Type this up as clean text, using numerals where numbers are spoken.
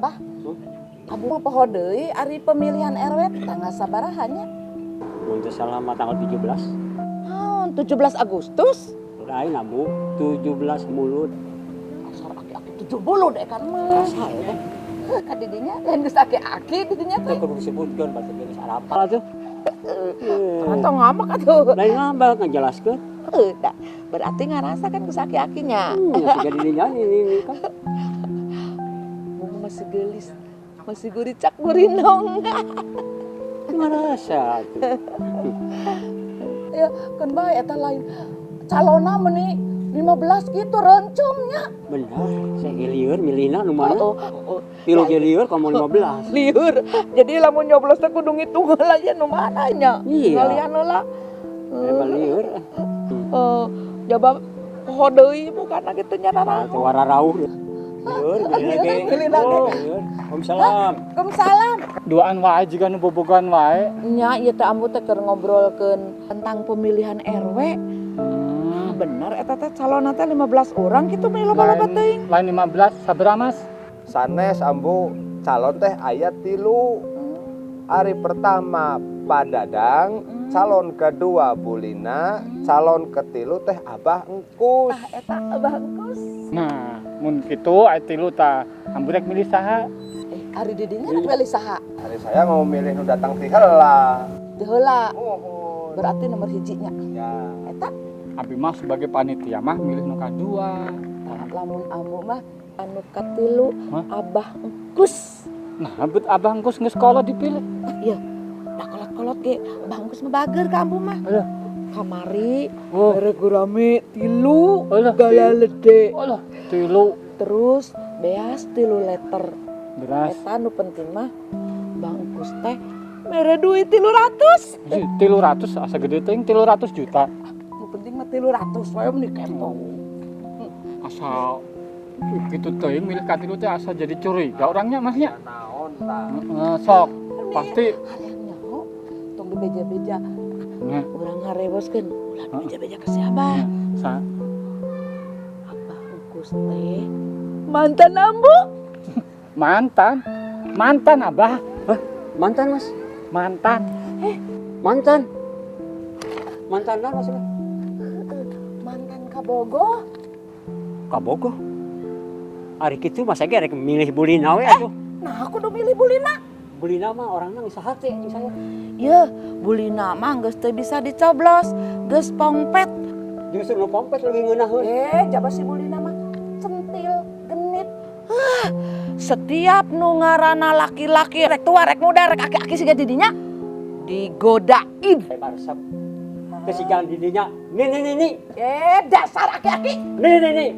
Abah. Ambu mah poho deui ari pemilihan RW tanggal sabaraha nya? Mun teu salah mah tanggal 17. Naon, 17 Agustus? Lain, Ambu, 17 Mulud. Asar aki-aki 70 deh kan mah. Asa ya. Ka didinya lain geus aki-aki didinya Teu teh. Kudu disebutkeun pasti geus arapal atuh. Atau ngambek atuh. Lain ngambek, ngajelaskeun. Heuh, da, berarti ngarasa kan geus aki-akinya. Ya siga didinya ini kan. Ambu masih geulis, masih guricak gurinong. Ngarasa atuh. Ya, kan bae eta lain calona meni 15 gitu rencumnya. Benar, saya lieur milihna nu mana? Oh. Tilu ge lieur komo 15. Lieur. Jadi lamun nyoblos teh kudu ngitung heula ya nu mana nya. Iya. Ngalian heula. Emang lieur. Eh, jaba poho deui bukan kitu nya nanaon. Teu wararauh. Lieur milihna ge. Milihna ge. Oh, lieur. Waalaikumsalam. Waalaikumsalam. Duaan wae jiga nu bobogohan wae. Nya ieu teh ambu teh keur ngobrolkeun tentang pemilihan RW. Bener eta teh calonna teh 15 orang gitu meni loba-loba teuing. Lain 15, sabaraha, Mas? Sanes, Ambu, calon teh aya tilu. Hari pertama Pak Dadang, calon kedua Bulina, calon ketilu teh Abah Engkus. Tah eta Abah Engkus. Nah, mun kitu aya tilu tah ambu rek milih saha? Eh, ari didinya rek milih saha? Ari saya mau milih nu datang ti heula. Ti heula. Muhun. Berarti nomor hijinya. Ya. Eta. Abi mah sebagai panitia mah milih nu kadua. Tah, lamun ambu mah anu katilu. Hah? Abah Engkus. Nah, bet Abah Engkus geus kolot dipilih. Iya. Da kolot-kolot ge Abah Engkus mah bager ka ambu mah. Alah. Kamari Oh, mere gurame tilu alah. galalede. Alah, tilu. Terus beas 3 liter. Beras. Eta nu penting mah Bang Engkus teh mere duit 300. Ih, 300 asa gede teuing, 300 juta. Nu penting mah 300 wae meni kempong. Asa gitu teuing milih katilu teh asa jadi curiga orangnya, Masnya. Naon tah? Heeh, sok pasti. Hayang nyaho tong dibeja-beja. Nya. Urang ngarewoskeun ulah dibeja-beja ke siapa. Sa? Abah Engkus teh mantan ambu. Mantan. Mantan Abah. Mantan, Mas. Mantan. Mantan. Mantan naon maksudnya? Mantan kabogoh. Kabogoh. Ari kitu mah saya ge rek milih Bulina we atuh. Nah, aku udah milih Bulina. Bulina mah orangna geus hate jeung saya. Yeuh, Bulina mah geus teu bisa dicoblos, geus pongpet. Justru nu pompet leuwih ngeunaheun. Eh, jaba si Bulina mah centil, genit. Hah, setiap nu ngaranna laki-laki, rek tua, rek muda, rek aki-aki siga didinya, digodain. Saya baresep. Teu siga di dinya. Nih nih nih nih. Eh, dasar aki-aki. Nih nih nih.